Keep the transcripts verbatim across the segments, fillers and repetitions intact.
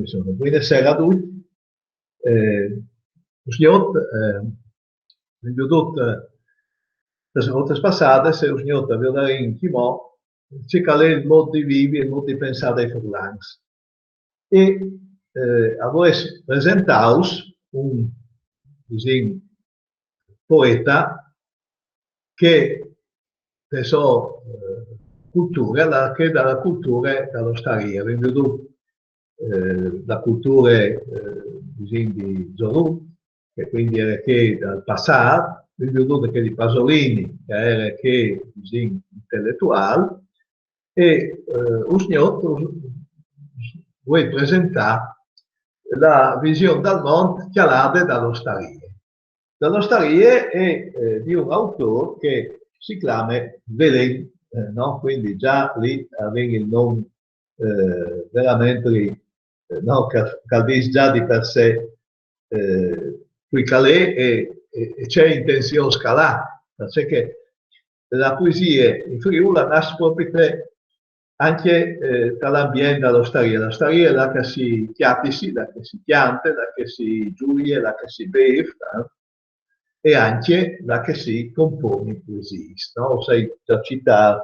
Insome, buine sere a ducj. Eh, usgnot, eh, vin viodût, eh, las voltas passadas e usgnot o viodarìn cumò ce che al è il mût di vivi, il mût di pensâ dai furlans. E, eh, o vorès presentâus un, disìn, poeta che te sô, eh, culture, la, che da la culture da l'ostarie. Vin viodût, eh, la culture, eh, disìn, di Zorù, che cuindi e jere chê dal passât, vin viodût chê di Pasolini, che e jere chê, disìn, inteletuâl, e, eh, usgnot us, us vuei presentâ la vision dal mont cjalade da l'ostarie. Da l'ostarie e, eh, di un autôr che si clame Velen, eh, no? Cuindi za li o vin il non, eh, verementri, eh, no? Che, che al dîs za di par se, eh, cui che al è e, e, e ce intenzions che al à, parcè che la poesie in Friûl e nas propit ancje, eh, tal ambient da l'ostarie. L'ostarie e je là che si cjatisi, là che si cjante, là che si zuie, là che si bêf, eh? E ancje là che si componi poesiis, no? O sai za citâ,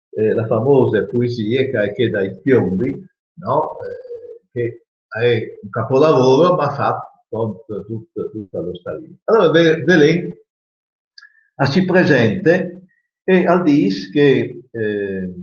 eh, la famose poesie che e je chê dai Piombi, no? Eh, che e je un capolavôr, ma fat cont dut, duta l'ostarie. Alore, Ve-, Velen al si presente e al dîs che, eh,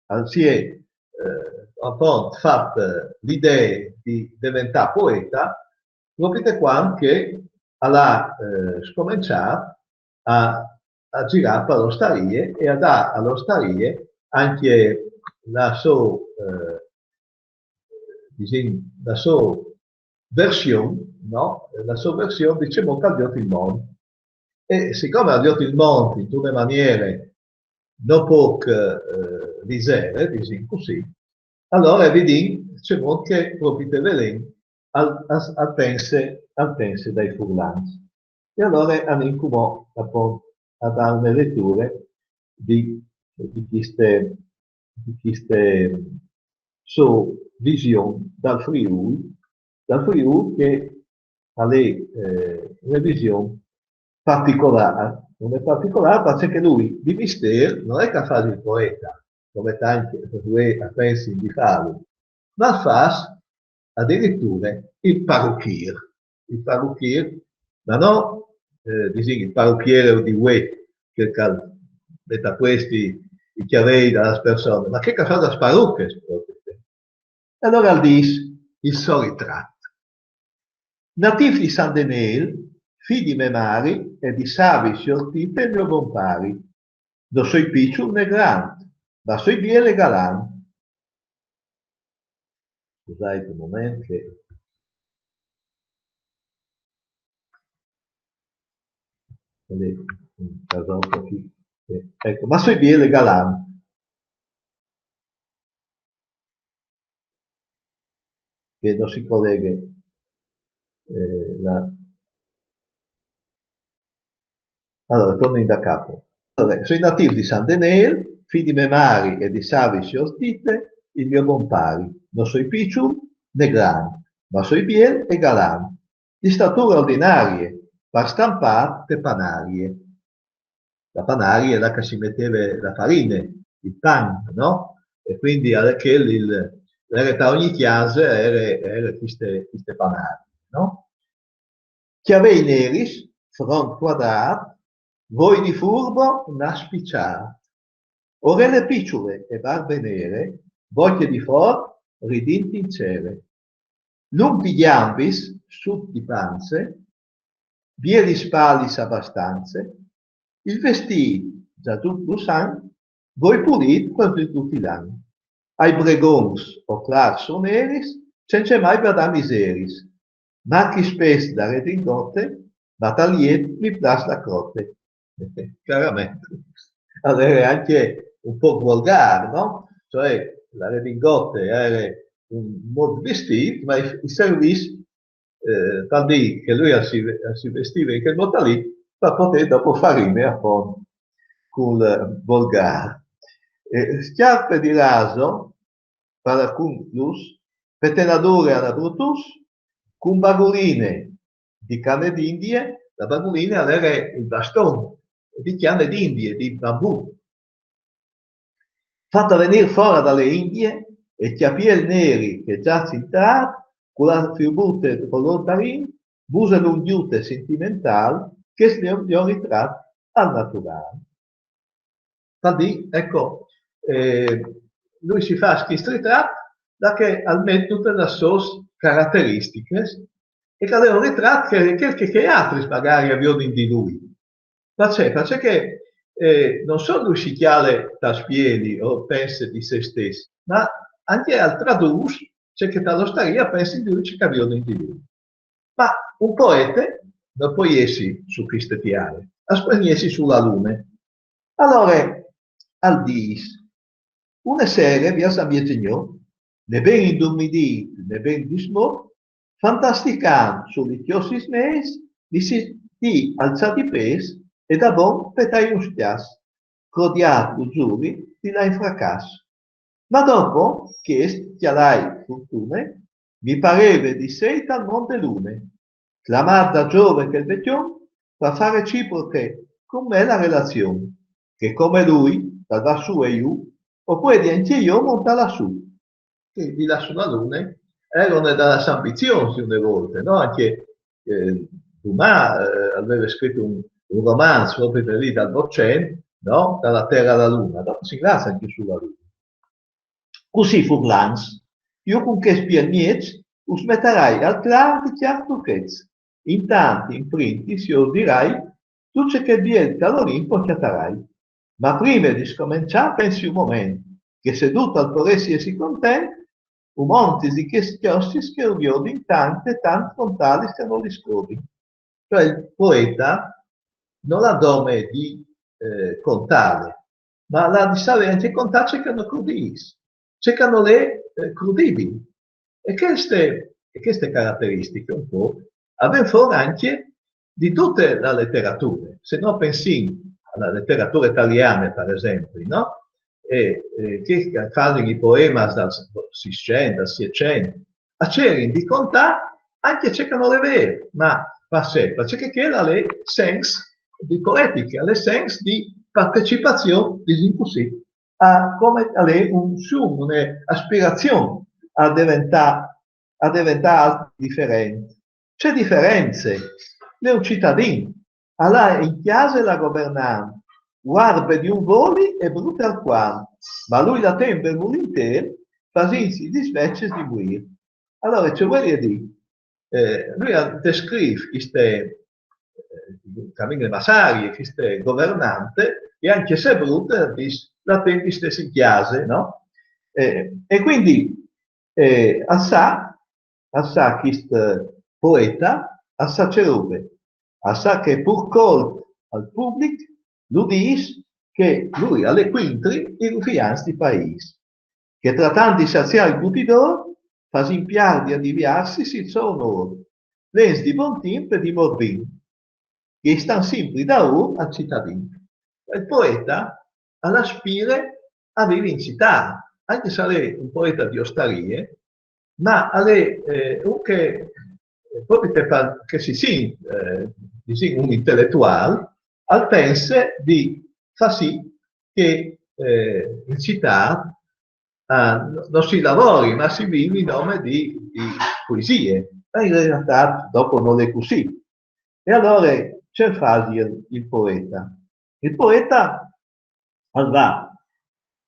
al si è, eh, apont fat, eh, la idee di deventâ poeta, propit cuant che al à, eh, scomençât a, a zirâ par l'ostarie e a dâ a l'ostarie ancje la sô, eh, disìn, la sô version, no? La sô version di cemût che al viôt il mont. E sicome al viôt il mont intune maniere no pôc, eh, lizere, disìn cussì, alore o viodìn cemût che propit Velen al, al, al pense, al pense dai furlans. E alore o anìn cumò apont a dâ une leture di, di cheste, di cheste sô vision dal Friûl, dal Friûl che al è, eh, une vision particolâr, une particolâr parcè che lui di mistîr nol è che al fâs il poeta, come tancj vuê a pensin di fâlu, ma al fâs adiriture il parucjîr. Il parucjîr, ma no, eh, disìn, il parucjere di vuê, chel che al met a puest i cjavei da las personas, ma chel che al fâs las parucas propit. E alore al dîs il so ritrat. Natîf di San Denêl, fi di mê mari e di savi siôr Tite, il gno bon pari. No soi piçul né grant, ma soi biel e galant. Scusait un moment che un casotto qui. Eh, ecco, ma soi biel e galant. Che no si coleghe, eh, la... Alore, tornìn da capo. Alore, soi natîf di San Denêl, fi di mê mari e di savi siôr Tite, il gno bon pari. No soi piçul né grant, ma soi biel e galant. Di stature ordinarie, par stampât te panarie. La panarie, là che si meteve la farine, il pan, no? E cuindi al è chel il, al jere ta ogni cjase, al jere, al jere cheste, cheste panarie, no? Cjavei neris, front cuadrât, voi di furbo nas piçât. Orele piçule e barbe nere, bocje di for, ridint in cere. Lungj di gjambis, sut di panze, bielis spalis abastanze, il vestît, za dut lussant, voi pulît cuasi dut il an. Ai bregons o clars o neris, cence mai badâ miseris. Mancul spes la redingote, ma tal jet mi plâs la crote. Claramente. Al jere ancje un pôc volgâr, no? Cioè, la redingote e jere un mût di vestî, ma i, i servìs, eh, par dî che lui al si, al si vestive in chel mût li, par podê dopo fâ rime apont cul, eh, volgâr. Eh, scjarpe di raso, par a cun lus, Petenadure a la Brutus, cun baguline di cjane d'Indie, la baguline al jere il baston di cjane d'Indie, di bambù. Fata vegnî fora da le Indie, e cjapiel neri che za intrât, cu la fiubute colôr darin, buse lungjute sentimentâl, chest al è il gno ritrât al naturâl. Tal dì, eco, eh, lui si fâs chest ritrât, da che al met dutis lis sôs carateristichis, e che al è un ritrât che, che, che, che altris magari a viodin di lui. Parcè? Parcè che, eh, no sôl lui si cjale tal spieli o al pense di se stes, ma ancje al tradûs ce che ta l'ostarie a pensin di lui, ce che a viodin di lui. Ma un poete no pues jessi su cheste tiere, al pues jessi su la lune. Alore al dîs: une sere, viers la miezegnot, ne ben indurmidît, ne ben dismot, fantasticant su lis cjossis mês, mi sintî alçâ di pês e da bon petâi un scjaç, crodiât, lu zuri, di lâ in fracaç. Ma dopo chest cjalâi furtune, mi pareve di sei tal mont de lune, clamât da zove chel vecjon, par fâ reciproche cun me la relazion, che come lui, dal va su e jù, o puedi ancje jo montâ lassù. Che di lâ su la lune e jere une da lis ambizions di une volte, no? Ancje, eh, Dumas, eh, al veve scrit un, un romanç propit lì dal Votcent, no? Da la Tera a la lune, dopo si ingrazie ancje su la lune. Cussì, furlans, jo cun chest biel mieç us metarai al clâr di cjârs turchets, intant in printis jo us dirai dut ce che di biel che a Olimpo cjatarai. Ma prime di scomençâ, pensi un moment, che se dut al poressi jessi content, un montis di chestis cjossis che jo viodin tant e tant contâlis che no lis crodin. Cioè il poeta nol à dome di, eh, contâle, ma al à di savê ancje contâ ce che no crodìs, ce che nol è, eh, crodibil. E cheste, e cheste carateristiche un pôc a ven fûr ancje di dute la leterature. Se no pensìn a la leterature taliane, par esempli, no? E, eh, che, che a fasin i poemis dal Sîscent, dal Sietcent, a cerin di contâ ancje ce che nol è vêr, ma parcè? Parcè che chel al è sens di poetiche, al è sens di partecipazion, disìn cussì, a, come al è un sium, une aspirazion a deventâ, a deventâ alc di diferent. Ce diference? Al è un citadin, al à in cjase la governant, vuarbe di un voli e brute alcuant, ma lui la ten ben vulintîr, fasintsi disvecis di muîr. Alore, ce vuelial dî? Eh, lui al descrîf cheste, eh, Camille Massarie, cheste governante, e ancje se brute, al dîs, la ten listès in cjase, no? Eh, e cuindi, eh, al sa, al sa chest poeta, al sa ce robe, al sa che pûr colt al public, lu dîs che lui al è cuintri i rufians di paîs, che tratant di saziâ il gudidôr, fasint piardi a diviarsis il so onôr, plens di bon timp e di morbin, che a stan simpri daûr al citadin. Il poeta al aspire a vivi in citât, ancje se al è un poeta di ostarie, ma al è, eh, un che, eh, propit par, che si sint, eh, disìn, un inteletuâl, al pense di fâ sì che, eh, in citât, eh, no, no si lavori, ma si vivi nome di, di poesie. Ma in realtât dopo nol è cussì. E alore ce fasial il poeta? Il poeta al va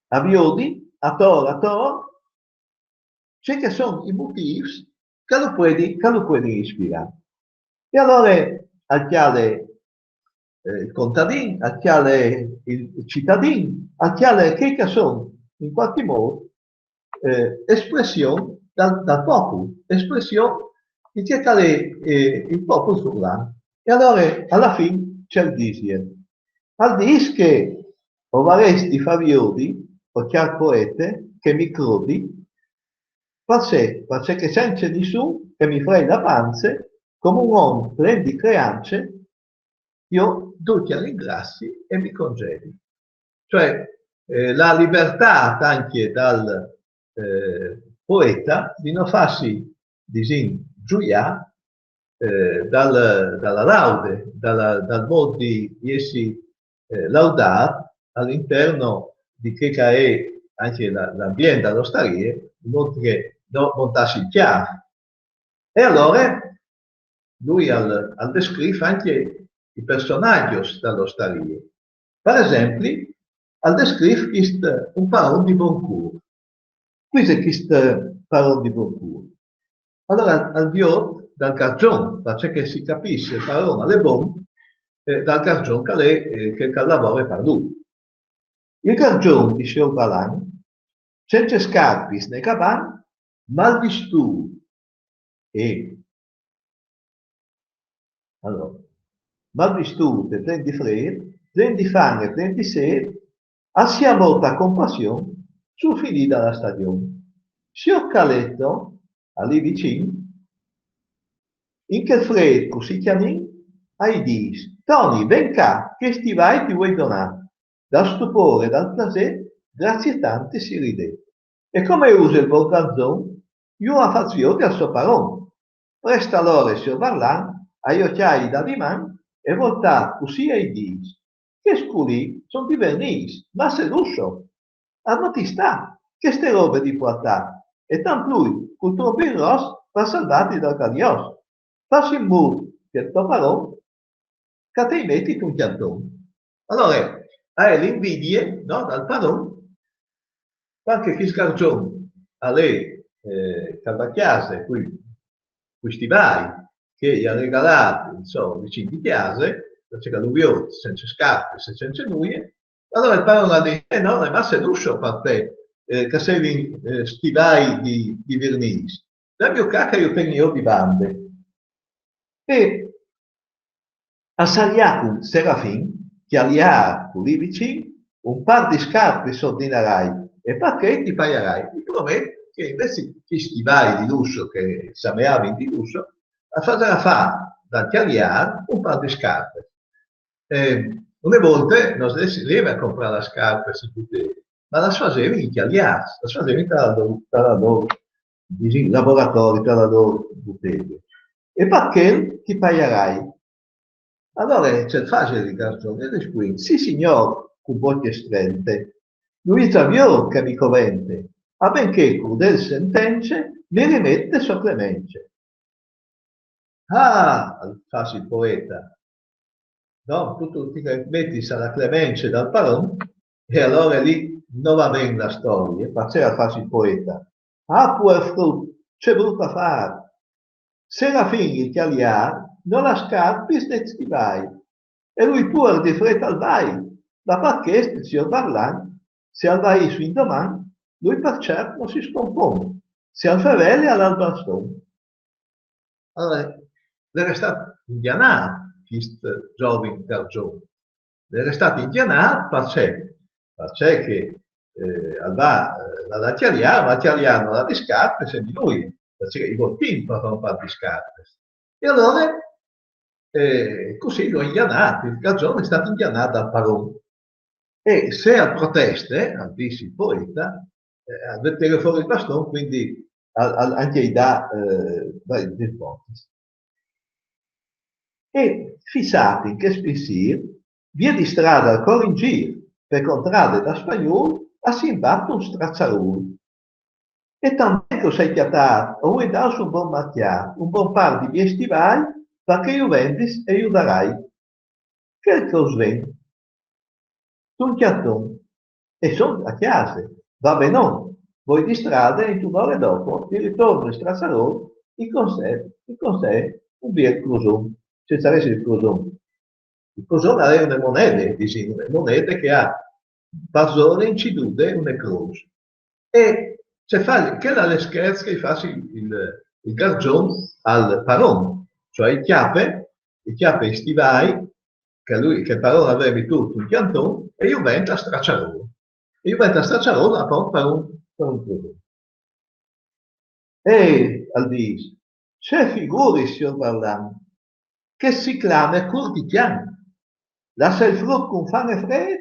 a viodi ator ator ce che a son i motîfs che lu puedin, che lu puedin ispirâ. E alore al cjale, eh, il contadin, al cjale il citadin, al cjale chei che a son in cualchi mût, eh, espression dal, dal popul, espression di ce che al è, eh, il popul furlan. E alore, a la fin, ce al disial? Al dîs che o varès di fâ viodi, o cjâr poete, che mi crodi, parcè, parcè che cence nissun che mi frei la pance, come un om plen di creance, jo ducj al ringrazi e mi congedi. Cioè, eh, la libertât ancje dal, eh, poeta di no fâsi, disìn, zuiâ, eh, dal, da la laude, da la, dal mot di, di jessi, eh, laudât al interno di chê che e je ancje la, l'ambient da la ostarie, in mot che no montàs il cjâf. E alore lui al, al descrîf ancje i personaçs da la ostarie. Par esempli, al descrîf chist, un paron di bon cûr. Cui isal chist paron di bon cûr? Alore al, al viôt dal garzon, parcè che si capìs se il paron al è bon, eh, dal garzon che al è, eh, che, che al lavore par lui. Il garzon, dîs siôr Balan, cence scarpis ne gaban, mâl vistût e, alore, mâl vistût e plen di frêt, plen di fam e plen di sêt, al si amôt a compassion, sù finida la stagjon. Siôr Caleto, alì vicin, in chel frêt cussì cjanin, i dîs: «Toni, ven ca, che i stivai ti vuei donâ.» Dal stupôr e dal plasê, grazie tante si ridè. E come use il bon garzon, ju à fat viodi al so paron. Prest alore siôr Varlan i à jocjât i dà di man e voltât cussì i dîs: «Chescj culì a son di vernîs, masse russo. Armatista cheste robe di puartâ, e tant plui cul tronpin ros par salvâti dal calios. Fâs in mût che il to paron che ti meti intun cjanton.» Alore, e je l'invidie, no, dal paron, parcè che chest garzon al è, eh, che al va a cjase cui, cui stivai che i à regalât il so vicin di cjase, parcè che lu viôt cence scarpis e cence nuie, alore il paron al dîs: «Eh no, al è masse russo par te, eh, che a sedi, eh, stivai di, di vernîs. Dami ca che ju tegni jo di bande.» E al sarà cun Serafin, cjaliâr culì vicin, un pâr di scarpis ordinarai, e par chê ti paiarai. I promet che invezit chei stivai di lusso che a sameavin di lusso, al fasarà fâ dal cjaliâr un pâr di scarpis. Eh, une volte no si rieve a comprâ lis scarpis in butege, ma lis fasevin i cjaliârs, lis fasevin ta la lôr, ta la lôr, disìn, laboratori, ta la lôr butege. E par chel ti paiarai. Alore ce fasial il garzon? E al rispuint: «Sissignôr, cun bocje strente, lu viôt che mi covente, a ben che crudêl sentence mi rimet de sô clemence.» «Ah», al fâs il poeta, no, tu, tu ti metis a la clemence dal paron, e alore lì no va ben la storie, parcè al fâs il poeta: «Ah, puar frut, ce brut afâr! Serafin il cjaliâr nol à scarpis ni stivai, e lui puar di frêt al vai, ma par chest il siôr Varlan, se al va sù indoman, lui par cert no si scompon, se al fevele al à il baston.» Alore, al jere stât ingjanât chest zovin garzon. Al jere stât ingjanât parcè, parcè che, eh, al va, eh, al va dal cjaliâr, ma il cjaliâr nol à di scarpis e mi nuie, parcè che i vûl timp par fâ un pâr di scarpis. E alore, eh, cussì lu à ingjanât, il garzon al è stât ingjanât dal paron. E se al proteste, al dîs il poeta, eh, al vûl tirâ fûr il baston, cuindi al, al, ancje i dà, eh, dai, dai sbots. E fissât in chest pinsîr, vie di strade al cor in gîr, pe contrade da spagnûl, a si imbat un straçarûl. E tant ben che us ai cjatât, o vuei dâus un bon marcjât, un bon pâr di biei stivai, parcè che ju vendis e ju darai. Chel che us vent? Intun cjanton. E son a cjase. Va benon. Voi di strade, intune ore dopo, i ritorno il straçarûl, i consè, i consè un biel cruson. Ce sarès il cruson? Il cruson al è une monede, disìn, une monede che e à parsore incidude une crôs. E ce fâs, chel al è il scherç che i fâs il, il, il garzon al paron, cioè i cjape, i cjape i stivai, che lui, che il paron al veve metût intun cjanton, e ju vent al straçarûl. E ju vent al straçarûl, apont, par un, par un cruson. E al dîs: «Ce figurial, siôr Varlan, che si clame cûr di cjan. Lasse il frut cun fam e frêt,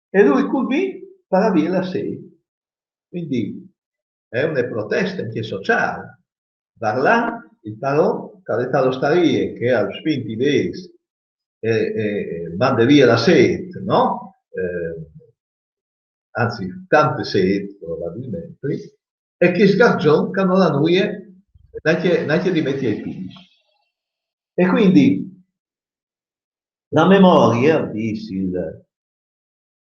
e lui cul vin par vê la sêt.» Cuindi, e je une proteste ancje sociâl. Varlan, il paron, che al è ta l'ostarie, che al spint i vês e, e, e mande vie la sêt, no? Eh, anzit, tante sêt, probabilmentri, e chest garzon che nol à nuie nancje, nancje di meti ai pîts. E cuindi la memorie, al dîs il,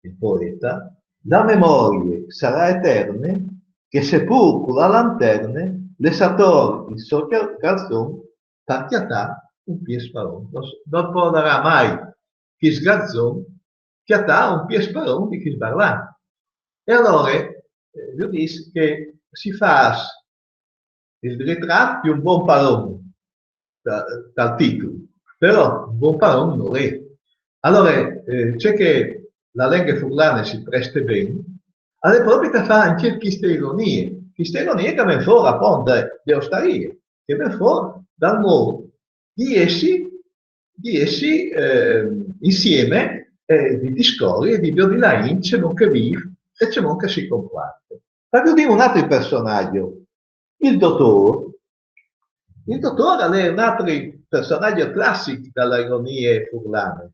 il poete, la memorie sarà eterne che se pûr cu la lanterne lès ator il so garzon par cjatâ un piês paron. Nol, nol podarà mai chest garzon cjatâ un piês paron di chest Varlan. E alore, eh, lu dîs che si fâs il ritrat di un bon paron, da, dal titul, però un bon paron nol è. Alore, eh, ce che la lenghe furlane si preste ben, al è propit a fâ ancje cheste ironie, cheste ironie che e ven fûr apont de, de ostarie, che e ven fûr dal mût di jessi, di jessi, eh, insiemi, e di discori, e di viodi la int cemût che e vîf e cemût che si compuarte. Par dî un altri personaç, il dotôr. Il dotôr al è un altri personaç classic da la ironie furlane.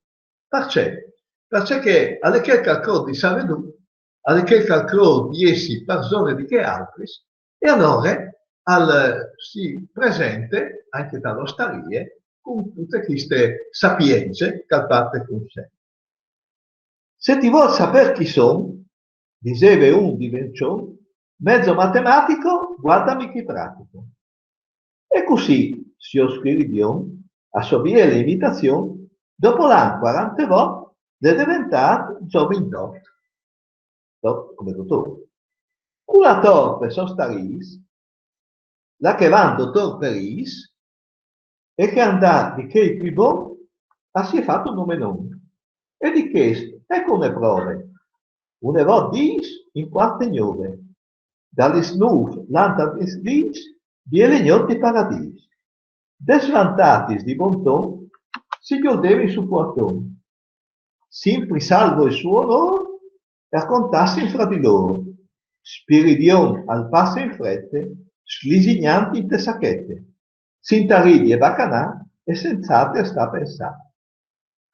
Parcè? Parcè che al è chel che al crôt di savê dut, al è chel che al crôt di jessi parsore di chei altris, e alore al si presente ancje ta la ostarie cun dute cheste sapience che al puarte cun se. Se ti vûs sapê chi son, diseve un di Vençon, mezo matematico, guardami chi pratico. E cussì, siôr Spiridion, a sô biele imitazion, dopo l'an cuarantevot, al è deventât zovin dot. Dot come dotôr. Cu la torpe sostarîs, là che va un dotôr perîs, e che al à di chei plui bogn, al si è fat un nomenon. E di chest, eco une prove. Une vot dîs, in cuarte gnove, da lis nûf lant a lis dîs, biele gnot di paradîs. Desvantatis di bon ton, si gjoldevi sul puarton. Simpri salvo il so onôr, e a contassin fra di lôr. Spiridion al passe in frete, sclisignant inte sachete. Sint'al ridi e bacanâ, e cence altri a stâ a pensâ.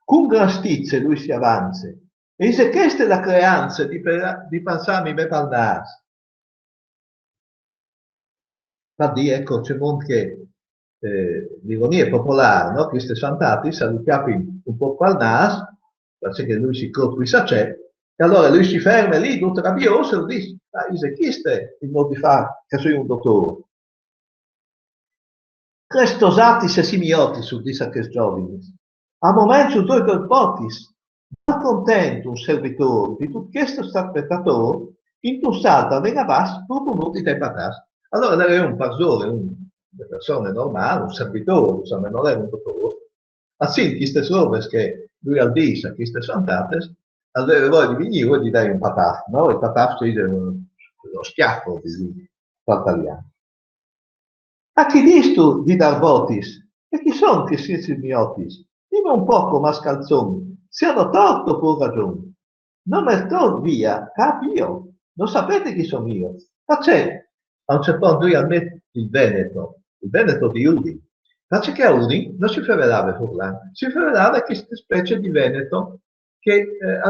Cun gran stize lui si avance, e ise cheste la creance di pe-, di passâmi me pal nâs. Par dî, eco, cemût che, eh, l'ironie popolâr, no? Chestis vantatis, a lu cjapin un pôc pal nâs, parcè che lui si crôt cuissà ce, e alore lui si ferme li, dut rabiôs, e al dîs: "Ah, ise chest il mût di fâ, che o soi un dotôr." "Chestos atis e simiotis", al dîs a chescj zovins, "a moments us doi colpotis." Malcontent un servitôr di dut chest spetadôr, intun salt al ven a bas, propunût di dâi patâts. Alore al jere un parsôr, un, une persone normâl, un servitôr, insome, nol jere un dotôr, al sint chestis robis che lui al dîs, chestis vantatis, al veve voie di vignî e di dâi un patât, no? Il patât, cioè, il, lo schiaffo, di, par talian. "A chi dîstu di dâ votis? E chi son chescj simiotis? Dime un pôc, mascalzon, se a àn tort o rajon." "No me tort via, cap jo, no sapete chi son jo." Parcè? A un ciert pont lui al met il veneto, il veneto di Udin. Parcè che a Udin no si fevelave furlan, si fevelave cheste specie di veneto che, eh,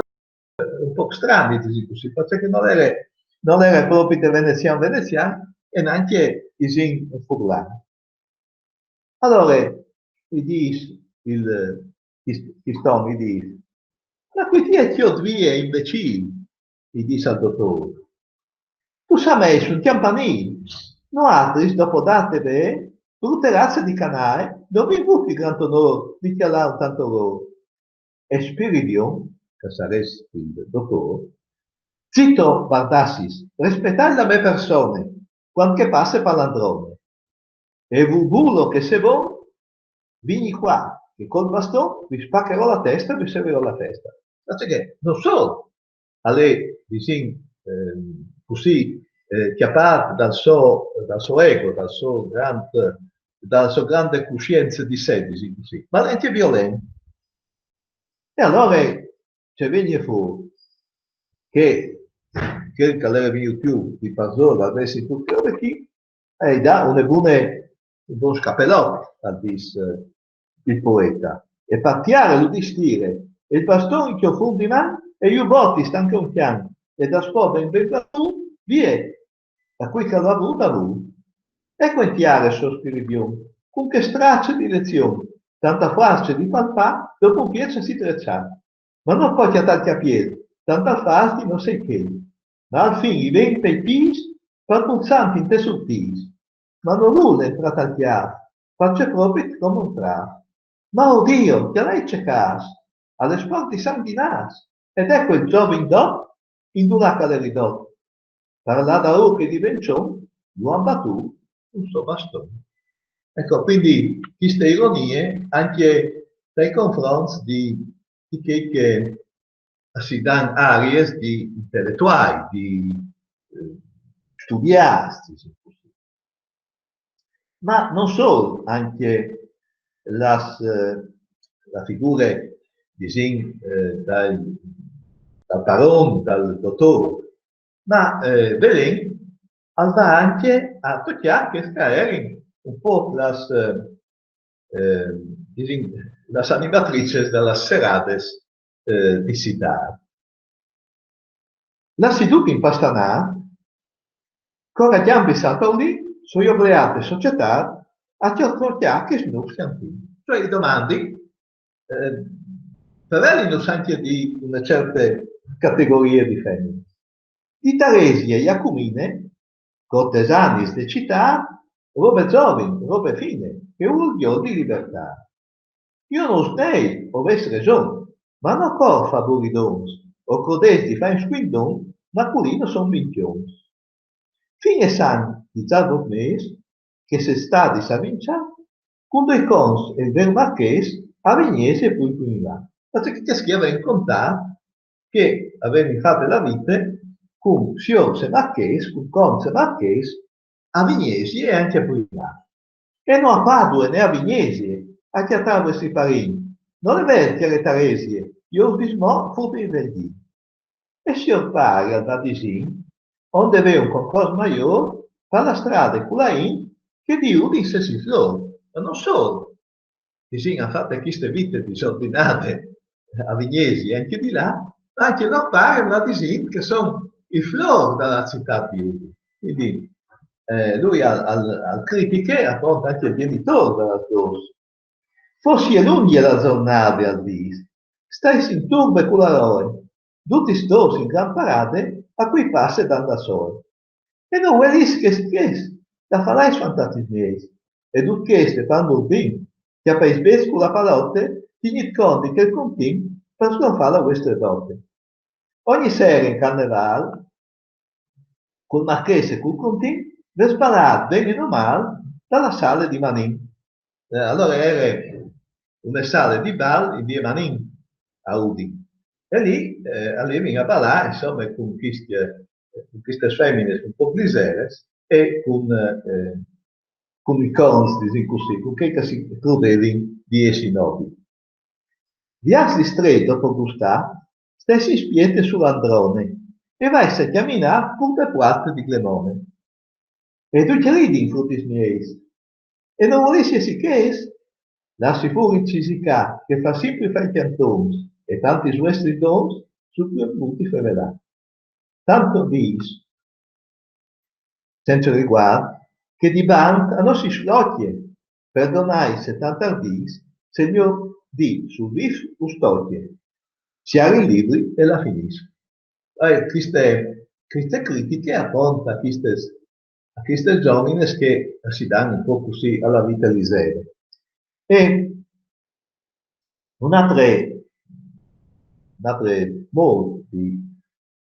un pôc strani, disìn cussì, parcè che nol jere, nol jere propit venezian venezian, e nancje, disìn, furlan. Alore, i dîs il, chest, chest om, i dîs: "Ma cui ti è cjolât vie, imbecîl?" i dîs al dotôr. "Tu sâs, me, un cjampanîl, noaltris, dopo dâti bê, brute raze di canae, no vin vût il grant onôr di cjalâ un tant orôr." E Spiridion, che al sarès il dotôr, zito vardassis, respetât la mê persone, cuant che e passe par Landrone. "E vu, bulo, che o soi bon, vignît ca, che cul baston vi spacherò la teste, vi severò la teste." Parcè che nol sôl al è, disìn, ehm, cussì, eh, cjapât dal so, dal so ego, dal so grant, da la sô grande cussience di se, disìn cussì, ma al è ancje violent. E alore ce vegnie fûr? Che chel che al jere vignût jù di Parsora, al veve sintût chê robe chi, e i dà une bune, un bon scapelot, al dîs, eh, il poete. E par tiare lu distire, e il baston in cjofon di man, e jù boti, stanche un cjan, e daspò ben ben batût, vie, da cui che al à vût, al à vût. Eco in tiare, sôr Spiridion, cun chê strace di lezion, tanta fasce di palpâ, dopo un piece si treçà. Ma no pò cjatâ il cjapiel, tant al fâs di no sai chel. Ma al fin i ven tai pîts, par pulsant inte surtîts. Ma no vûl entrâ tal cjâf, parcè propit come un trâf. Ma, oh Dio, cjalait ce câs, al è sporc di sanc di nâs, ed eco il zovin dot, indulà che al è ridot. Par lâ daûr chei di Bencion, lu àn batût cun sô baston. Eco, cuindi cheste ironie ancje tai confronts di, di chei che si dan arie di inteletuâi, di, eh, studiâts, disìn cussì. Ma no sôl, ancje las, eh, la figure, disìn, eh, dal, dal paron, dal dotôr, ma, eh, Belen al va ancje a tocjâ chês che a jerin un pôc las, eh, eh, disìn, las animatrices da las serades, eh, di citât. Lassi dut impastanât, cora gjambi San Paulin, soi obleât de societât a cjoclocjâ chest nûf cjantin. Cioè, i domandi, eh, par vê-lis ancje di une certe categorie di feminis. Di Taresie Jacumine, cortesanis de citât, robe zovin, robe fine, che vûl gjol di libertât. Jo no us nei, o vês reson, ma no cor fâ buridons, o crodês di fâ un scuindon, ma culì no son mincjons. Fin e san disevot mês, che sês stadis a Vinçà, cun doi conts e il vêr marchês, a Vignesie e plui in là. Parcè che chescj a vevin contât che a vevin fate la vite cun siôrs e marchês, cun conts e marchês, a Vignesie e ancje plui in là. E no a Padue, né a Vignesie, a cjatâ vuestri parins. No l'è vêr, cjare Taresie, jo us dîs mo fûr di Regjin. E siôr pari al va disint, onde vê un concors maiôr, par la strade cu la int che di Udin sês in flôr, ma no sôl. Disìn, a àn fate cheste vite disordinade a Vignesie, ancje di là, ma ancje lôr pari al va disint che a son in flôr da la citât di Udin. Cuindi, eh, lui al, al, al critiche, apont, ancje il gjenitôr da las dôs. Fossie lungje la zornade, al dîs, stais in turbe cu la roe, dutis dôs in gran parade, a cui passe dant la soe. E no vuelìs chest, chest, da fâ lâ ai fantatis mieis. E dut chest e fant Urbin, cjapait bêçs cu la palote, tignît cont di chel contin, par sgonfâ la vuestre dote. Ogni sere in carnevâl, cul marchês e cul contin, vês balât, ben o mâl, da la sale di Manin. Eh, alore e jere une sale di bal in vie Manin, a Udin. E li, eh, a levin a balâ, insome, cun chestis, cun chestis femines un pôc lezeris e cun, eh, cun i conts, disìn cussì, cun chei che si crodevin di jessi nobils. Viers lis trê, dopo gustâ, stais in spiete su l'androne e vais a cjaminâ pûr de puarte di Glemone. E ducj a ridin, frutis mieis. E no volês jessi chês? Lassait fûr il cisicâ, che al fâs simpri fâ i cjantons, e tant i vuestris dons, sù plui a pûr di fevelâ. Tant al dîs, cence rivuart, che di bant a no si slocje, perdonait se tant al dîs, se il gno dît sul vîf us tocje. Siari il libri e la finìs. Eh, cheste, cheste critiche apont a chestis, a chestis zovines che si dan un pôc cussì a la vite lizere. E un altri, un altri mût di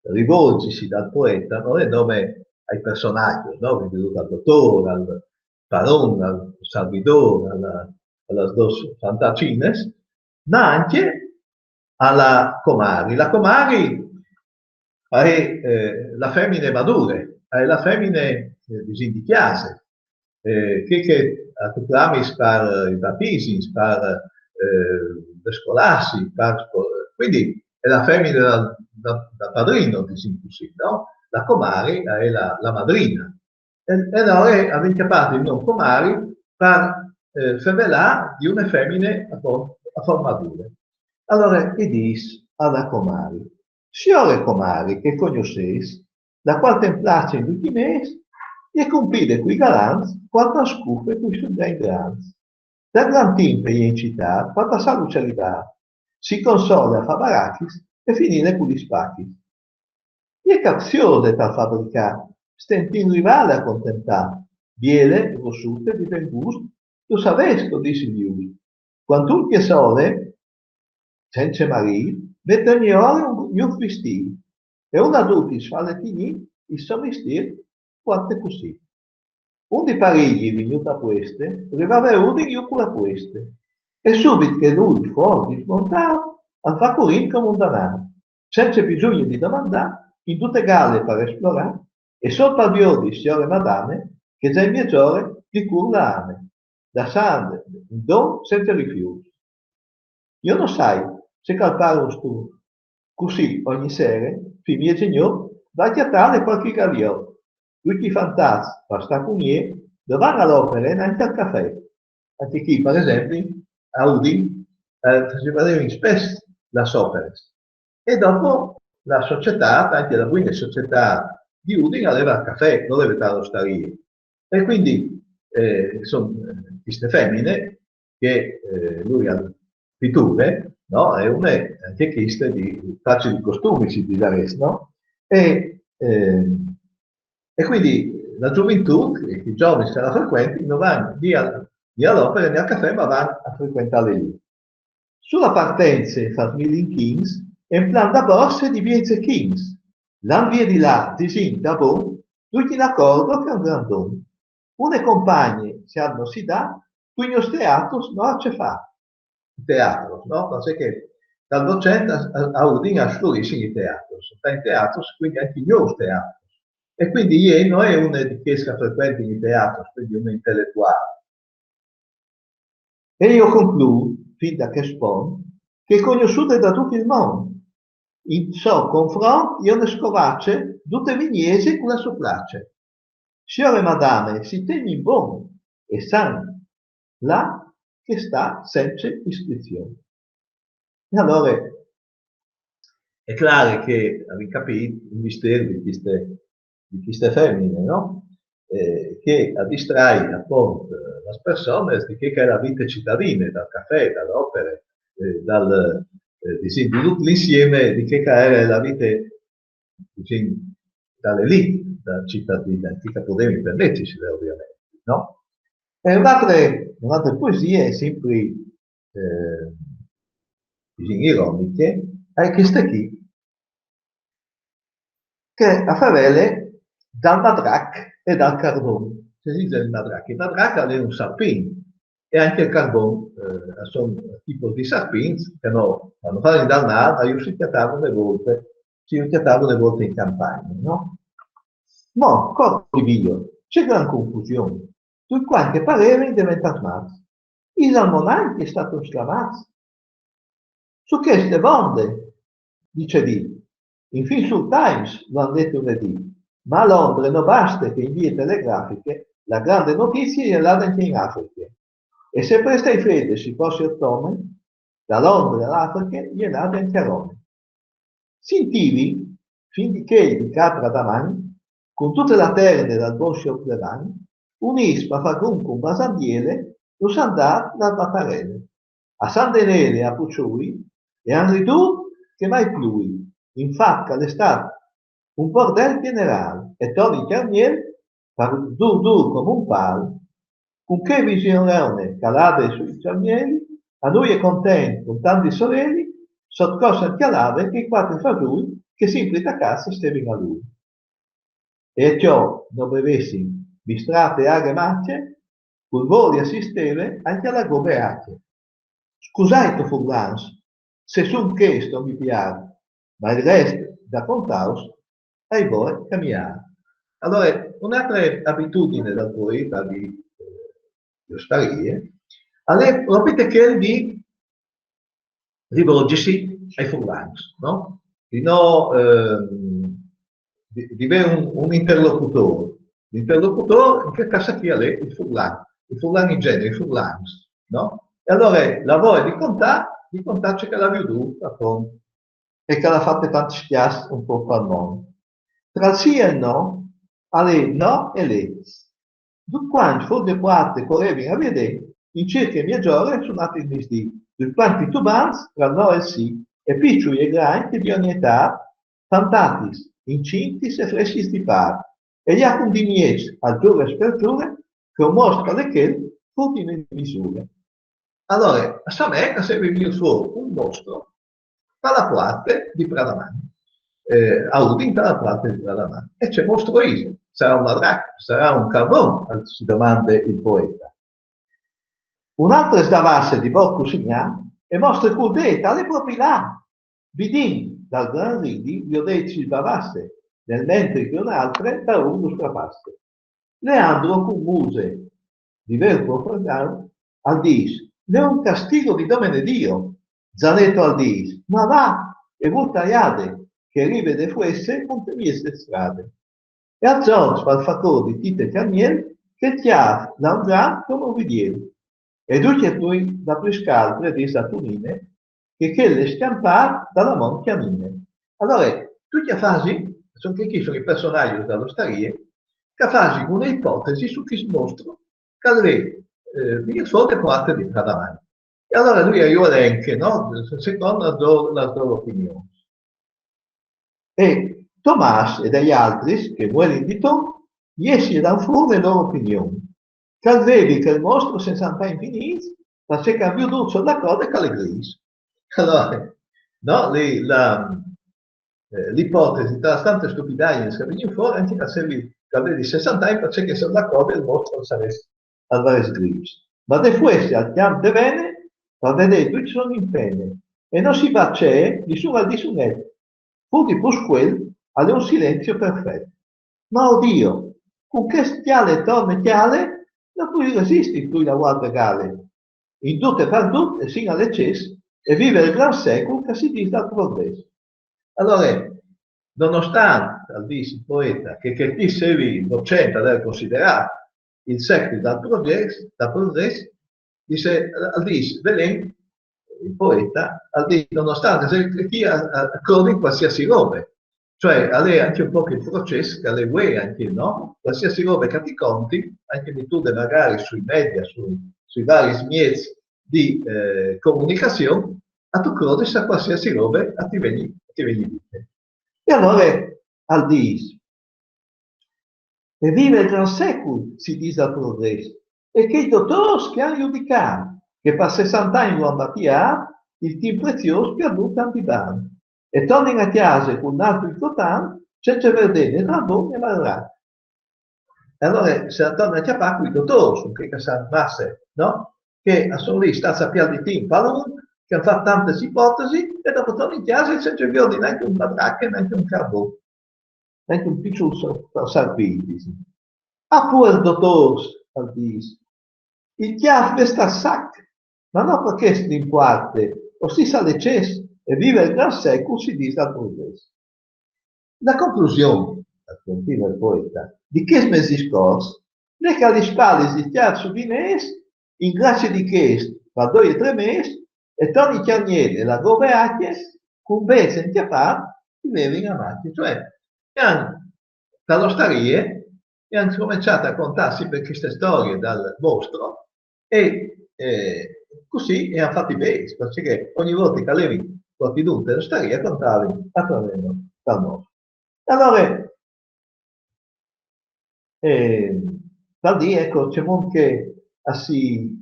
rivolzisi dal poete, no? E nome ai personaçs, no? Cuindi al dotôr, al paron, al servidôr, a la, a las dôs fantaçines, ma ancje a la comari. La comari e je, eh, la femine madure, e je la femine, eh, disìn, di cjase, eh, che, che a tu clamis par, eh, i batisims, par, eh, mescolâsi, par spo-, cuindi è la femina dal, dal, dal padrino, disìn cussì, no? La comari è la, la madrina. E, e alore avìn cjapàt il non comari par eh, fevelâ di une femine a, for, a forma dure. Alore i dîs a la comari: «Siore comari, che cognossês, la cual ten place in ducj i mês, e je compide cui galants, cuant a scufe cui sudei grants. Da gran timp e je in citât, par passâ lu celibât, si console a fâ barachis e finîle cu lis pachis. E je capziose tal fabricât, stentìn rivâle a contentâ, biele, grossute, di ben gust, tu savês che o dîs il just. Cuantun che sole, cence marît, met ogni ore un gnûf vistît, e un a dutis fâle tignî il so mistîr, cuant e cussì.» Un di Parigi, vignût a pueste, rivave a Udin jù cu la pueste, e subit che lui fo dismontât, al va curint come un danât, cence bisugne di domandâ, in dute Gale par esplorâ, e sot al viodi siore madame, che za in miezore di cûr la ame, lassande un don cence rifiût. Jo no sai se cal pâr un stun. Cussì ogni sere, fin miezegnot, va a cjatâle cualchi galiot. Ducj i fantats, par stâ cun jê, no van a la opere e nancje al cafè. Ancje chi, par esempli, a Udin, eh, si vedevin spès lis operis. E dopo la societât, ancje la buine societât di Udin, e veve il cafè, no veve tant la ostarie. E cuindi eh, a son eh, chestis feminis che eh, lui al piture, no? E une, ancje cheste, di facili costumi, si disarès, no? E, eh, e cuindi la zoventût, i zovins che la frecuentin, no van ni a, ni a la opere ni al cafè, ma van a frecuentâle li. Su la partence fat mil inchins, e in plan da borse di vincj zechins. Lant vie di là, disìn: «Da bon, ducj in acordo che al è un grandon.» Une compagne si à no si dà, cui gnos teatros no à ce fâ. I teatros, no? Parcè che dal Nûfcent a, a, a Udin a sflurissin i teatros, i teatros, cuindi ancje i gnos teatros. E cuindi jê no je une di chês che a frecuentin i teatros, cuindi une inteletuâl. E jo conclût, fin da chest pont, che e je cognossude da dut il mont. In so confront jo ne scovace dute Vignesie cu la sô place. Siore madame, si tegnin bon e san là che e sta cence iscrizion. E alore e je clâr che o vin capît il mistîr di cheste, di cheste femine, no? Eh, che e distrai apont eh, lis personis di chê che e je la vite citadine, dal cafè, da la opere, eh, dal, eh, disìn, di dut l'insiemi di chê che e jere la vite, disìn, da l'élite, da citadine, che e podevin permetisi, ovviamentri, no? E une altre, une altre poesie, simpri eh, disìn, ironiche, e je cheste chi, che e fevele dal madrac e dal carbon. Ce dîs il madrac? Il madrac al è un sarpint, e ancje il carbon, eh, a son tipos di sarpints che no, no fasin dal mâl, ma ju si cjatavin une volte, si ju cjatavin une volte in campagne, no? Mo, cor mio, ce gran confusion, ducj cuant che e parevin deventâts mats, isal mo nancje stâts sclamâts? Su cheste vonde, dice di, infin sul Times lu àn det une dì, ma a Londre no baste che in vie telegrafiche la grande notizie e je lade ancje in Afriche. E se prestâi fede si fos ot ome, da Londre a la Afriche e je lade ancje a Rome. Sintìvi, fin di chel di Capra Daman, cun dute la terne dal bon siôr Plevan, unîts par fâ grum cun Basanbiele, nus àn dât la batarele. A San Denêl e a Puçui e àn ridût che mai plui, infat che al è stât un bordel gjenerâl, e Toni Cjargnel, par dûr dûr come un pâl, cun chê visionone calade sui cjargneli, a nô e je content cun tant di soreli, sot cos ancje alade chei cuatri fasûi che simpri tacâts a stevin a lui. E a cjo no bevessin mistrate aghe mace, cul voli a si steve ancje la gobe ace. Scusait, o furlans, se sun chest a no mi piâ, ma il rest da contâus ai voie camiâ. Alore, une altre abitudine dal poete di, eh, di ostarie, al è propit chel di rivolgesi ai furlans, no? Di no, ehm, di, di vê un, un interlocutôr. L'interlocutôr, in chê câs chi, al è il furlan, il furlan in genere, i furlans, no? E alore la voie di contâ, di contâ ce che al à viodût, apont, e che al à fat tantis cjaçs un pôc pal mont. Tra il sì e il no, al è no e lez. Ducj cuancj fûr de puarte che o levin a viodê, in cirche mieze ore, sunât il misdì, ducj cuancj titubants tra il no e il sì, e piçui e grancj di ogni etât, fantatis, incintis e frescjis di pâr, e i à cun di mieç, a zure e sperçure, che un most che al è chel fûr di misure. Alore, a somee che al sevi vignût fûr un mostro ta la puarte di Pradaman, eh, a Udin ta la puarte di Pradaman. E ce mostro isal? Sarà un madrac, sarà un carbon? Si domande il poeta. Un altre sdavasse di bocj cussignà e mostre cul dêt, al è propit là. Vidint dal gran ridi, viodêt si sbavasse, nel mentri che un altre daûr lu strapasse. Leandro cun muse di vêr profanato al dîs: «L'è un castigo di Domene Dio.» Zaneto al dîs: «Ma va, e vûl taiade, che e rive de fuesse cuntri mieç de strade.» E al zorç fâs fâ codi Tite Caniel, che il cjâf al à un gran come un vidiel. E ducj e trê, da plui scaltre, dîs la Tunine, che chel al è scjampât da la mont Cjanine. Alore, ducj a fasin, a son, chei chi a son i personaçs da la ostarie, che a fasin une ipotesi su chest mostro che al è, eh, vignût fûr de puarte di Pradaman. E alore lui e ju elencje, no? Secont las lôr, las lôr opinions. E Tomàs e dai altris, che a muelin di ton, jessin a dâ fûr la lôr opinion, che al vevi chel mostro sessantin finîts, parcè che a àn viodût sot la code che al è grîs. Alore, no, li, la, eh, l'ipotesi, tra tante stupidagjins che a vegnin fûr, ancje che al sevi, che al vevi sessantin, parcè che sot la code il mostro al sarès, al varès grîs. Ma de fuesse al cjamp de vene, par vedê ducj a son in pene, e no si va ce, nissun al dîs un et. Fûr di pus chel, al è un silenzi perfet. Ma, o Diu, cun chest cjale e torne cjale, no pues resisti plui la vuarde gale. In dut e par dut e sin al eccès, e vive il gran secul che si dîs dal progrès. Alore, nonostant, al dîs il poeta, che, che chest sevi nocent, al è considerât il secul dal progrès, dal progrès, dîs, al dîs, Velen, il poeta, al dîs, nonostant che chi a, a, a crodi in cualsiasi robe, cioè, al è ancje un pôc il procès, che al è vuê ancje, no? Cualsiasi robe che ti contin, ancje metût magari sui media, su, sui varis mieçs di, eh, comunicazion, a tu crodis a cualsiasi robe a ti vegni, a ti vegni dite. E alore al dîs: «E vive il gran secul, si dîs dal progrès, e chei dotôrs che a àn judicât, che par sessantin lu àn batiât, il timp preziôs pierdût a àn di bât. E tornin a cjase cun altri cotant, cence vêr dê né bon né malrât.» E alore se torne a cjapâ cui dotôrs, cun chei che a san masse, no? Che a son li stâts a piardi timp a lunc, che a àn fat tantis ipotesis, e dopo tornin a cjase cence viodi nancje un madrac, nancje un carbon, nancje un piçul sar-, sarpîl, dîs. «Ah, puars dotôrs», al dîs, «il cjâf al è stât sac, ma no par chest al impuarte, o si sa le ce, e vive il gran secul, si dîs dal progrès.» La conclusion, al continue il poeta, di chest mês discors, al è che a lis spalis di cjâfs su dinês, in gracie di chest, par doi e trê mês, e Toni Cjargnel e la Gove Acje, cun bêçs e cjapât, i vevin a macje. Cioè, e àn, da la ostarie, e àn scomençât a contâ simpri cheste storie dal mostro, e, eh, cussì e àn fat i bêçs, parcè che ogni volte che a levin cualchidun te ostarie a contavin, a contavin dal mostro. E alore, eh, tal dì, eco, cemût che a si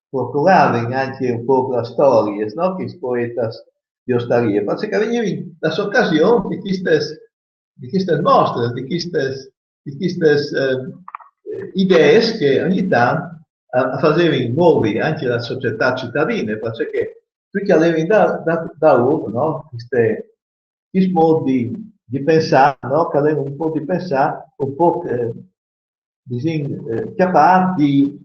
procuravin ancje un pôc las storiis, no? Chescj poetas di ostarie, parcè che a vignivin las ocasions di chestis, di chestis mostris, di chestis, di chestis, eh, eh, ideis che ogni tant a, a fasevin movi ancje la societât citadine, parcè che ducj a levin da, da, daûr, no? Cheste, chest mût di, di pensâ, no? Che al è un pôc di pensâ, un pôc, eh, disìn, eh, cjapât di,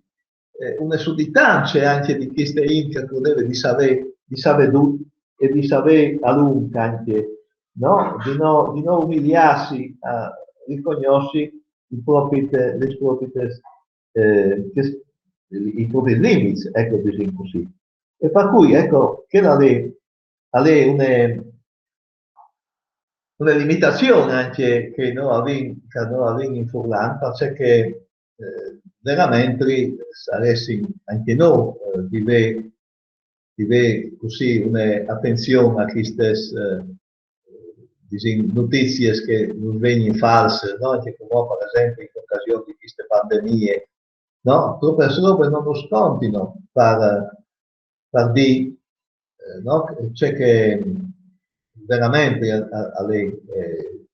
eh, une suditance ancje di cheste int che e crodeve di savê, di savê dut, e di savê a lunc ancje, no? Di no, di no umiliâsi a ricognossi i propri, lis propriis, eh, che, i propriis limits, eco, disìn cussì. E par cui, eco, chê là al è, al è une, une limitazion ancje che nô o vin, che nô o vin in furlan, parcè che, eh, verementri o saressin ancje nô, eh, di vê, di vê cussì une atenzion a chestis, eh, disìn, notiziis che nus vegnin falsis, no? Ancje cumò, par esempli, in ocasion di cheste pandemie, no? Trope robe no nus contino par, par dî, eh, no? Ce che verementri al, al, al è, eh,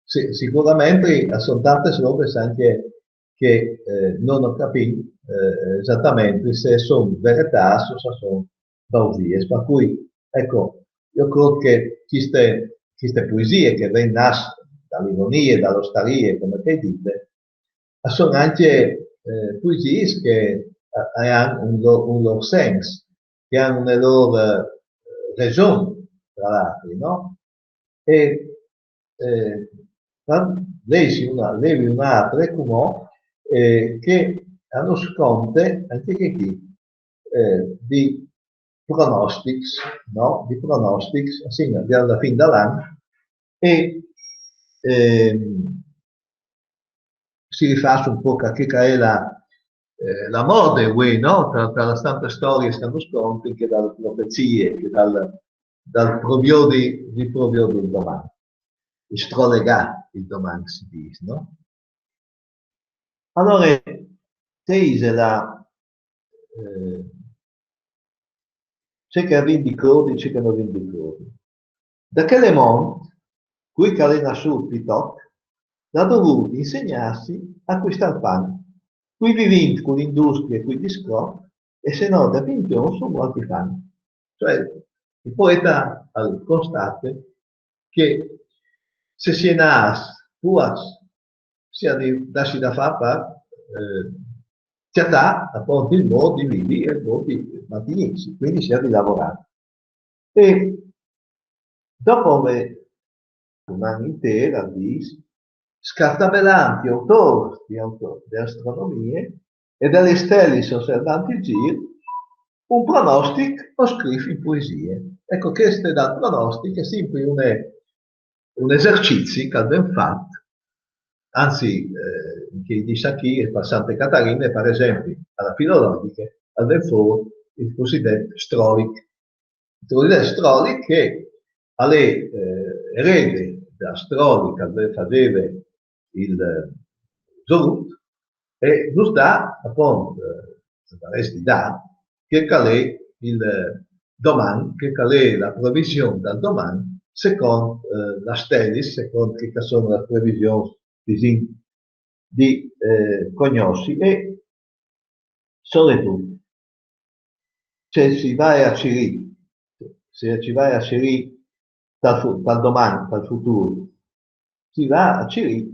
sì, sigurementri a son tantis robis ancje che, eh, no, no capìn, eh, esatamentri se a son veretâts o se a son bausiis. Par cui, eco, jo o crôt che cheste, cheste poesie che a ven nas da l'ironie, da l'ostarie, come che o ai dit, a son ancje, eh, poesiis che a, a àn un lôr, un lôr sens, che a àn une lôr, eh, reson, tra l'altri, no? E, eh, ma lesi une, levi une altre, cumò, eh, che a nus conte ancje chê chi, eh, di pronostics, no? Di pronostics, sì, de, de fin dal an, e, ehm, si rifâs un pôc a chê che e je la, eh, la mode vuê, no? Tra, tra lis tantis storiis che a nus contin, chê da profezie, chê dal, dal proviodi, di proviodi il doman, di strolegâ il doman, si dîs, no? Alore, ce ise la, eh, ce che o vin di crodi, ce che no vin di crodi. Da chel mont, cui che al è nassût pi toc, al à dovût insegnâsi a cuistâ il pan. Cui vivint cu la industrie, cui di scroc, e se no da pinzion a son muarts di fam. Cioè, il poeta al constate che se si è nâts puars, si à di dâsi da fâ par, eh, cjatâ apont il mût di vivi e il mût di mantignîsi, cuindi si à di lavorâ. E dopo vê un an intîr, al dîs, scartabelant i autôrs di auto-, di astronomie e da lis stelis osservant il zîr, un pronostic o scrîf in poesie. Eco, chest dal pronostic al è simpri une, un esercizi che al ven fat, anzit, eh, che i dîs achì, e par Sante Catarine, par esempli, a la Filologjiche, al ven fûr il cussidet strolic. Il cussidet strolic che al è, eh, erede dal strolic che al faseve il, eh, Zorut, e nus dà, apont, eh, al varès di dâ, chel che al è il, eh, doman, chel che al è la prevision dal doman, secont, eh, lis stelis, secont chê che a son lis previsions, disìn, di, eh, cognossi, e soredut, se si va a cirî, se si va a cirî tal fu-, tal doman, tal futûr, si va a cirî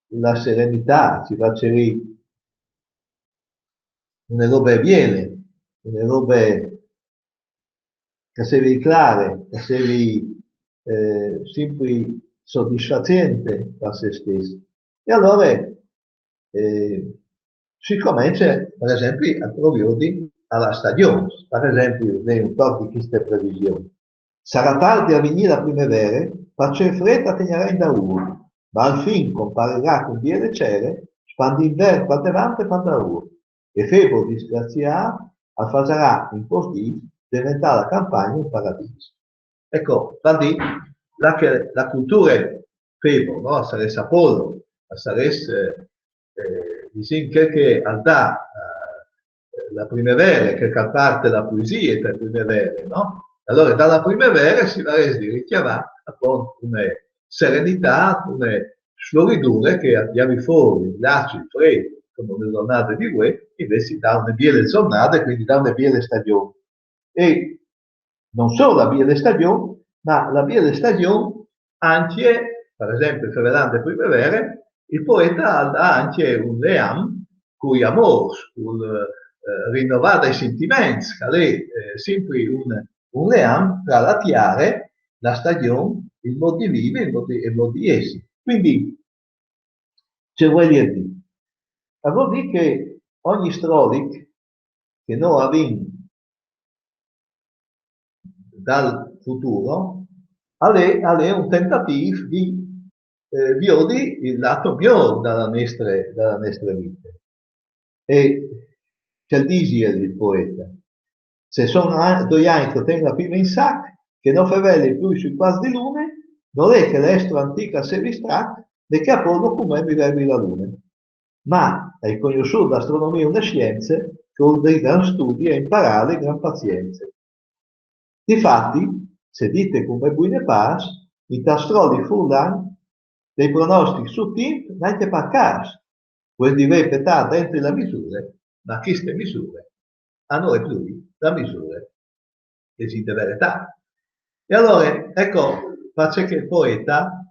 la serenitât, si va a cirî une robe biele, une robe che e sevi clare, che e sevi, eh, simpri sodisfaziente par se stes. E alore, eh, si comence, par esempli, a proviodi a lis stagjons. Par esempli, vê un toc di cheste prevision. Sarà tardi a vignî la primevere, parcè il frêt a tegnarà indaûr, ma alfin comparirà cun biele cere, spandint vert par devant e par daûr. E Febor disgraziât al fasarà in pôcs dîs deventâ la campagne un paradîs. Eco, par dî, là che la culture Febor, no? Al sarès Apollo, al sarès, eh, eh, disìn, chel che al dà, eh, la primevere, chel che al puarte la poesie te primevere, no? Alore, da la primevere si varès di ricjamâ apont une serenitât, une floridure che a tiavi fûr il glaç, il frêt, come une zornade di vuê, invezit dà une biele zornade, cuindi dà une biele stagjon. E no sôl la biele stagjon, ma la biele stagjon ancje, par esempli, fevelande primevere, il poete al dà ancje un leam cui amôrs, cul, eh, rinovâ dai sintiments, che al è, eh, simpri un, un leam tra la tiere, la stagjon, il mot di vivi, il mot di, il mot di jessi. Quindi, ce vuol dir? Vuol dir che ogni strolic che no avìn dal futuro al è, al è un tentatìf di eh, viodi il lato miglior dalla nestre, dalla nestre vite. E ce disi el poeta? Se son a- doi agns che o ten la pime in sac, che no feveli plui sui quars di lune, no è che l'estro antic al sevi strac, de che a podo cumè mi vevi la lune. Ma ai cognossù l'astronomie une sience che vol dei gran studi e imparare gran pazience. Difati, se dite cumè bui ne pars, intal strolic furlan dei pronostics sul timp nancje par cas, vuendi vei petà dentri la misure, ma chiste misure a no è plui la misure che si de veretà. E alore, eco, parcè che el poeta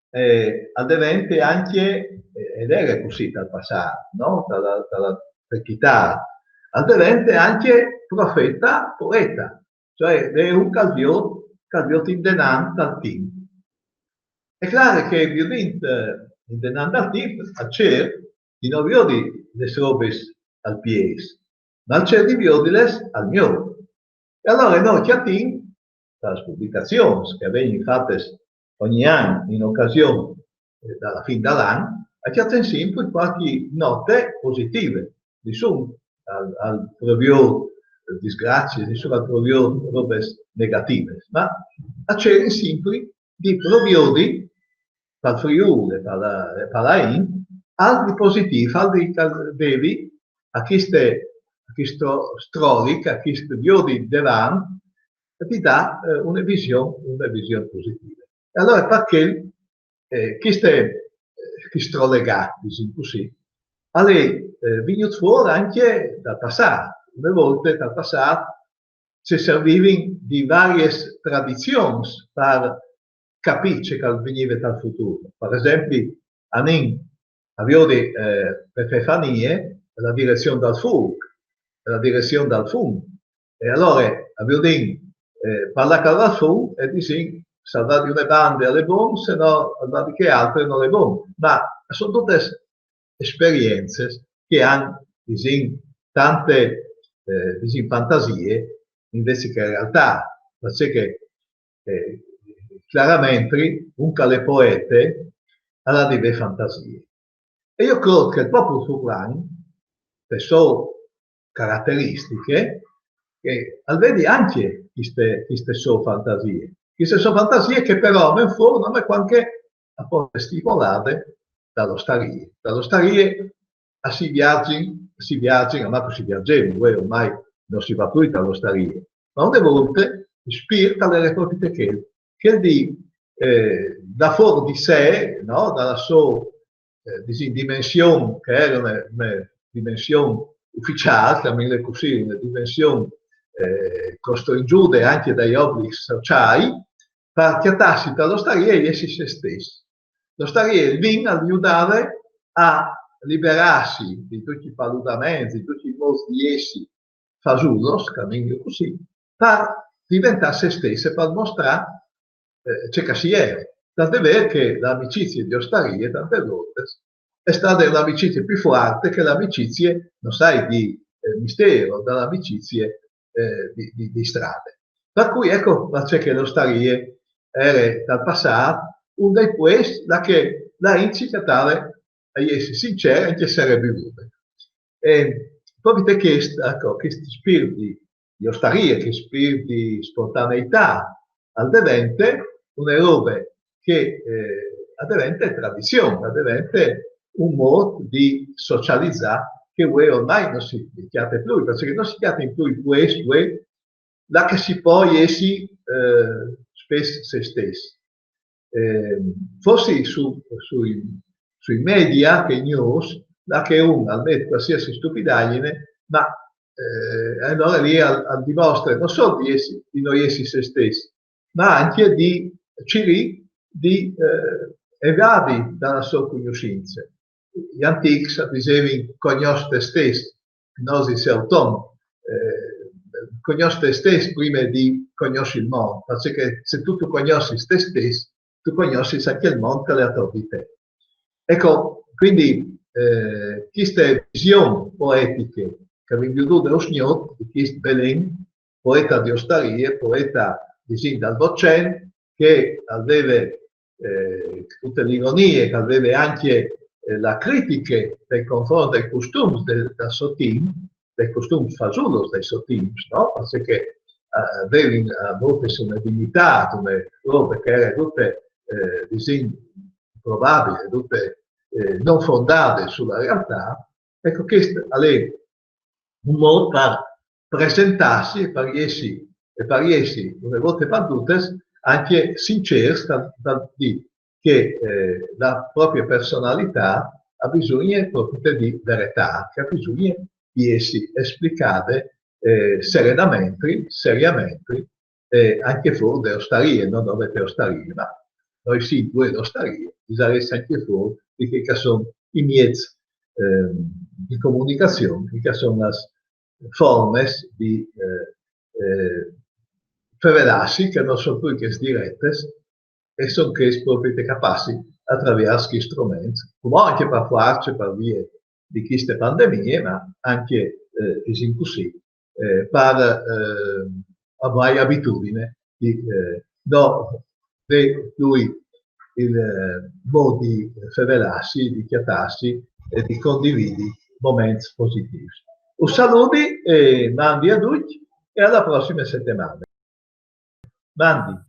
eh, al devente ancje, eh, e jere cussì tal passât, no? Tal, tal, tal chitâ, al devente ancje profete, poete, cioè al è un che al viôt, che al viôt indenant tal timp. Al è clâr che viodint, eh, indenant tal timp, al cîr di no viodi lis robis al piês, ma al cîr di viodilis al miôr. E alore nô cjatìn, da lis publicazions che a vegnin fatis ogni an in ocasion, eh, da la fin dal an, a cjatìn simpri cualchi note positive, nissun al, al previôt, eh, disgraciis, nissun al previôt robis negativis, ma a cirìn simpri di previodi pal Friûl e pal, e pal Ain, alc di positîf, alc di che al vevi a chiste, a chist strolic, a chist viodi devant, e ti dà, eh, une vision, une vision positive. E alore parcè, eh, chiste, eh, chist strolegâ, disìn cussì, al è, eh, vignût fûr ancje dal passât. Une volte dal passât se servivin di variis tradizions par capî ce che al vignive tal futûr. Par esempli, anìn a viodi, eh, par fâ fanie la direzion dal fûc, la direzion dal fum. E alore a viodìn, eh, par là che al va il fum e a disìn, se al va di une bande al è bon, se no al va di chê altre nol è bon. Ma a son dutis esperiencis che a àn, disìn, tante, eh, disìn, fantasie, invezit che realtât, parcè che, eh, claramentri, un che al è poete, al à di vê fantasie. E jo crôt che propit il furlan, pe sô carateristiche, che al vedi ancje chiste, chiste sô fantasie. Chiste sô fantasie che però a ven fûr nome cuant che a pol jessi stimolade da l'ostarie. Da l'ostarie a si vierzi, a si vierzi, ma si vierzi, vuê ormai no si va plui da l'ostarie. Ma une volte il spirt al jere propit chel, chel di, eh, dâ fûr di se, no? Da la sô, eh, disìn, dimension, che a jere une, une dimension uficiâl, clamìnle cussì, une dimension, eh, costrinzude ancje dai oblics sociâi, par cjatâsi ta l'ostarie e jessi se stes. L'ostarie, il vin al judave a liberâsi di ducj i paludaments, di ducj i mûts di jessi fasulos, clamìnju cussì, par diventâ se stes e par mostrâ, eh, ce che si jere. Tant'è vêr che la amicizie di ostarie, tante voltis, e je stade une amicizie plui fuarte che la amicizie, no sai, di, eh, mistero, da la amicizie, eh, di, di, di strade. Par cui, eco parcè che l'ostarie e jere tal passât un dai puescj là che la int si cjatave a jessi sincere, ancje se e jere bivude. E propit chest, eco, chest spirt di, di ostarie, chest spirt di spontaneitât, al devente une robe che, eh, al devente tradizion, al devente un mût di socializâ che vuê ormai no si cjate plui, parcè che no si cjate plui puescj vuê là che si pol jessi, eh, spes se stes. Eh, forsit su, sui, sui media, chei news, là che un al met cualsiasi stupidagjine, ma, eh, alore li al, al dimostre no sôl di jessi, di no jessi se stes, ma ancje di cirî di, eh, evadi da la sô cognossince. I antîcs a disevin: cognòs te stes, gnosis auton, eh, cognòs te stes prime di cognossi il mont, parcè che se tu, tu cognossis te stes, tu cognossis anche il mont che al è ator di te. Ecco, quindi eh, cheste vision poetiche che vin viodùt de Usgnot, di chest Belen, poeta di ostarie, poeta, disìn, dal Votcent, che al veve eh, tute l'ironie, che al veve anche eh, la critiche dai confronts dai costums de, dal so timp, dai costums fasulos dai so timps, no? Parcè che eh, a vevin a voltis une dignitât, une robe che e jere dute, eh, disìn, improbabile, dute eh, non fondade su la realtât, ecco, chest al è un mût par presentâsi e par jessi, e par jessi, une volte par dutes, anche sincêrs, tal, tal dî che eh, la proprie personalitât e à bisugne propit di veretât, che e à bisugne di jessi esplicade eh, serenamentri, seriamentri, eh, anche fûr de ostarie, no dome te ostarie, ma nô sìn ducj de ostarie, i sarès anche fûr di chei che a son i mieçs eh, di comunicazion, chei che a son las formes di eh, eh, fevelâsi, che no son plui chês diretes, e son chês propit che a passin a traviers chescj struments, cumò anche par fuarce, par vie di cheste pandemie, ma anche, eh, disìn cussì, eh, par eh, avai abitudine di eh, no vê plui il eh, mût di fevelâsi, di cjatâsi e di condividi moments positîfs. Us saludi e mandi a ducj e a la prossime setemane. Mandi.